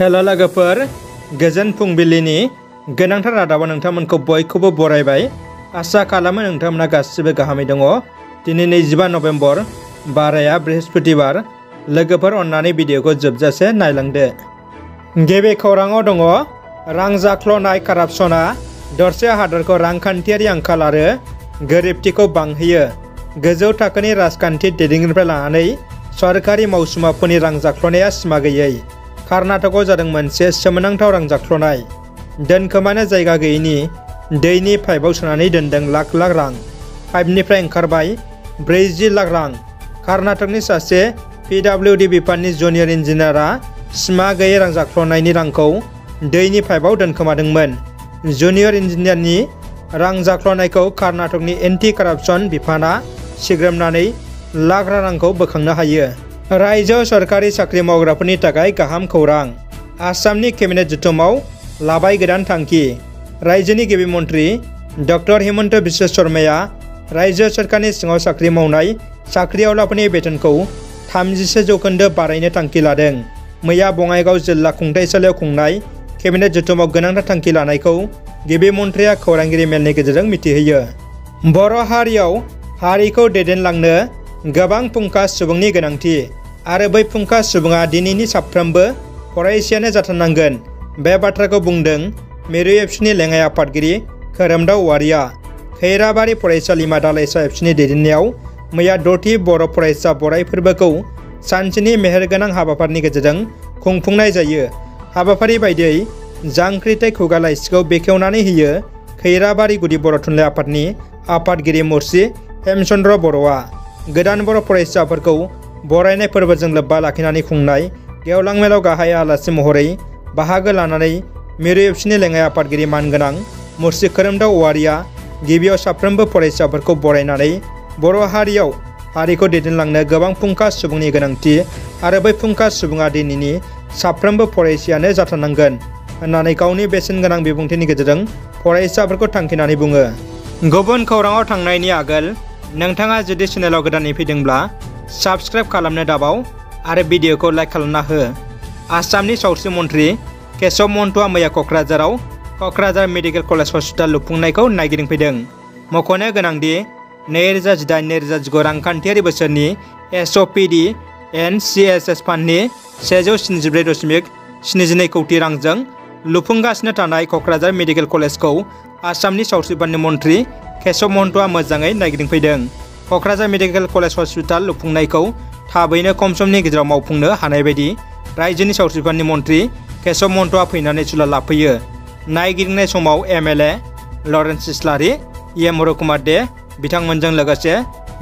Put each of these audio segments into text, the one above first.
हेल' लोगोफोर, गोजोन फुंबिलिनि गोनांथार रादाबा नोंथांमोनखौ बयखौबो बरायबाय। आसा खालामो नोंथांमोना गासिबो गाहामै दङ। दिनै 25 नभेम्बर, बाराया बृहस्पतिबार। लोगोफोर, अन्नानै भिडिअखौ जोबजासे नायलांदो। गिबि खौराङाव दङ, रां जाख्ल'नाय कारापसनआ दरसे हादरखौ रांखान्थियारि आंखाल आरो गोरिबथिखौ बांहोयो। गोजौ थाखोनि राजखान्थि दैदेनगिरिनिफ्राय लानानै सरकारि मावसुमाफोरनि रां जाख्ल'नाया सिमा गैयै। कर्नाटकआव जादों मोनसे सोमोनांथाव रां जाख्ल'नाय। दोनखोमानो जायगा गैयैनि दैनि पाइपआव सोनानै दोनदों लाख लाख रां। पाइपनिफ्राय ओंखारबाय 40 लाख रां। कर्नाटकनि सासे PWD बिफाननि जुनियर इन्जिनियारा सिमा गैयै रां जाख्ल'नायनि रांखौ दैनि पाइपआव दोनखोमादोंमोन। जुनियर इन्जिनियारनि रां जाख्ल'नायखौ कर्नाटकनि एन्टि कारापसन बिफानआ सिग्रोमनानै लाख रांखौ बोखांनो हायो। रायजोआव सरकारि साख्रि मावग्राफोरनि थाखाय गाहाम खौरां। आसामनि केबिनेट जथुमाव लाबाय गोदान थांखि। रायजोनि गिबि मन्थ्रि डक्टर हिमन्त बिश्व शर्माया रायजो सरकारनि सिङाव साख्रि मावनाय साख्रिआवलाफोरनि बेथनखौ 30% बारायनो थांखि लादों। मैया बङाइगाव जिल्ला खुंथायसालियाव खुंनाय केबिनेट जथुमाव गोनांथार थांखि लानायखौ गिबि मन्थ्रिया खौरांगिरि मेलनि गेजेरजों मिथिहोयो। बर' हारियाव हारिखौ दैदेनलांनो गोबां फुंखा सुबुंनि गोनांथि आरो बै फुंखा सुबुङा दिनैनि साफ्रोमबो फरायसायानो जाथारनांगोन। बे बाथ्राखौ बुंदों मिरु एबसुनि लेङाइ आफादगिरि खोरोमदाव औवारिया। खैराबारि फरायसालिमा दालाइसा एबसुनि दैदेननायाव मैया 6थि बर' फरायसा बराय फोरबोखौ सानसेनि मेहेरगोनां हाबाफारिनि गेजेरजों खुंफुंनाय जायो। हाबाफारि बायदियै जांख्रिथाय खुगा लाइसिखौ बेखेवनानै होयो खैराबारि गुदि बर' थुनलाइ आफादनि आफादगिरि मुर्सि हेमचन्द्र बर'आ। गोदान बर' फरायसाफोरखौ बरायनाय फोरबोजों लोब्बा लाखिनानै खुंनाय गेवलां मेलाव गाहाय आलासि महरै बाहागो लानानै मिरु एबसुनि लेङाइ आफादगिरि मानगोनां मुर्सि खोरोमदाव औवारिया गिबियाव साफ्रोमबो फरायसाफोरखौ बरायनानै बर' हारियाव हारिखौ दैदेनलांनो गोबां फुंखा सुबुंनि गोनांथि आरो बै फुंखा सुबुङा दिनैनि साफ्रोमबो फरायसायानो जाथारनांगोन होननानै गावनि बेसेनगोनां बिबुंथिनि गेजेरजों फरायसाफोरखौ थांखिनानै बुङो। गुबुन खौराङाव थांनायनि आगोल नोंथाङा जुदि चेनेलाव गोदानै फैदोंब्ला साबस्क्राइब खालामनो दाबाव आरो भिडिअखौ लाइक खालामना हो। आसामनि सावस्रि मन्थ्रि केशव महन्तआ मैया क'क्राझार मेडिकेल कलेज हस्पिटाल लुफुंनायखौ नायगिदिंफैदों। मख'नो गोनांदि 2018-2019 रांखान्थियारि बोसोरनि SOPD NCSS फान्डनि 174.72 कौटि रांजों लुफुंगासिनो थानाय क'क्राझार मेडिकेल कलेजखौ आसामनि सावस्रि बिफाननि मन्थ्रि केशव महन्तआ मोजाङै नायगिदिंफैदों। क'क्राझार मेडिकेल कलेज हस्पिटाल लुफुंनायखौ थाबैनो खम समनि गेजेराव मावफुंनो हानाय बायदि रायजोनि सावस्रि बिफाननि मन्थ्रि केशव महन्तआ फैनानै सुलाद लाफैयो। नायगिदिंनाय समाव MLA लरेन्स इस्लारि, EM हरकुमार दे बिथांमोनजों लोगोसे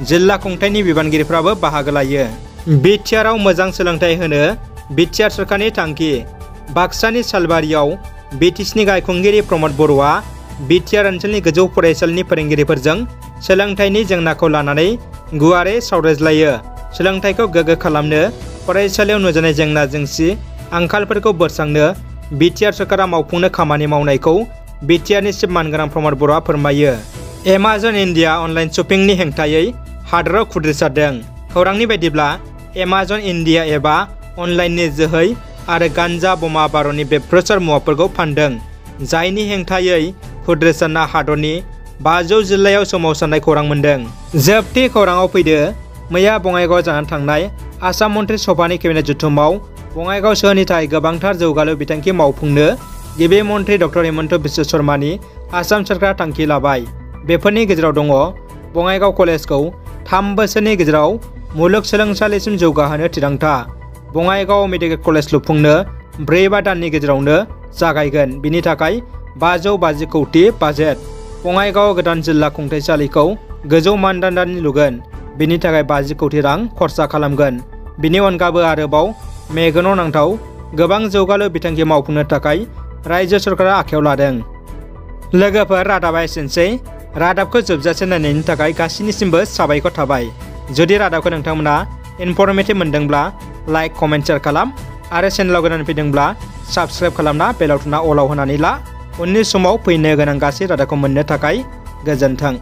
जिल्ला खुंथायनि बिबानगिरिफ्राबो बाहागो लायो। बिटिआरआव मोजां सोलोंथाइ होनो बिटिआर सरकारनि थांखि। बाक्सानि सालबारियाव BTCनि गायखंगिरि प्रमद बर'आ बिटिआर ओनसोलनि गोजौ फरायसालिनि फोरोंगिरिफोरजों सोलोंथाइनि जेंनाखौ लानानै गुवारै सावरायज्लायो। सोलोंथाइखौ गोग्गो खालामनो फरायसालियाव नुजानाय जेंना जेंसि आंखालफोरखौ बोस्रांनो बिटिआर सरकारा मावफुंनो खामानि मावनायखौ बिटिआरनि चिफ मानगोनां प्रमद बर'आ फोरमायो। एमाजन इन्डिया अनलाइन शपिंनि हेंथायै हादोराव खुद्रिसारदों। खौरांनि बायदिब्ला एमाजन इन्डिया एबा अनलाइननि जोहै आरो गान्जा बमा भारतनि बेफ्रुसार मुवाफोरखौ फानदों, जायनि हेंथायै खुद्रिसारना हादरनि 500 जिल्लायाव सोमावसारनाय खौरां मोन्दों। जोबथि खौराङाव फैदो, मैया बङाइगावआव जानानै थांनाय आसाम मन्थ्रि सभानि केबिनेट जथुमाव बङाइगाव सोहोरनि थाखाय गोबांथार जौगालु बिथांखि मावफुंनो गिबि मन्थ्रि डक्टर हिमन्त बिश्व शर्मानि आसाम सरकारा थांखि लाबाय। बेफोरनि गेजेराव दङ, बङाइगाव कलेजखौ 3 बोसोरनि गेजेराव मुलुगसोलोंसालिसिम जौगाहोनो थिरांथा। बङाइगाव मेडिकेल कलेज लुफुंनो 4-5 दाननि गेजेरावनो जागायगोन। बिनि थाखाय 550 कौटि बाजेट। बङाइगाव गोदान जिल्ला खुंथायसालिखौ गोजौ मानदान्दानि लुगोन। बिनि थाखाय 50 कौटि रां खरसा खालामगोन। बिनि अनगाबो आरोबाव मेगनाव नांथाव गोबां जौगालु बिथांखि मावफुंनो थाखाय रायजो सरकारा आखायाव लादों। लोगोफोर, रादाबा एसेनोसै। रादाबखौ जोबजासे नायनायनि थाखाय गासैनिसिमबो साबायखर थाबाय। जुदि रादाबखौ नोंथांमोना इनफरमेटिभ मोनदोंब्ला लाइक, कमेन्ट, शेयार खालाम आरो चेनेलाव गोदान फैदोंब्ला साबस्क्राइब खालामना बेल आइकनआ अलाव होनानै ला। उननि समाव फैनो गोनां गासै रादाबखौ मोननो थाखाय गोजोन्थों।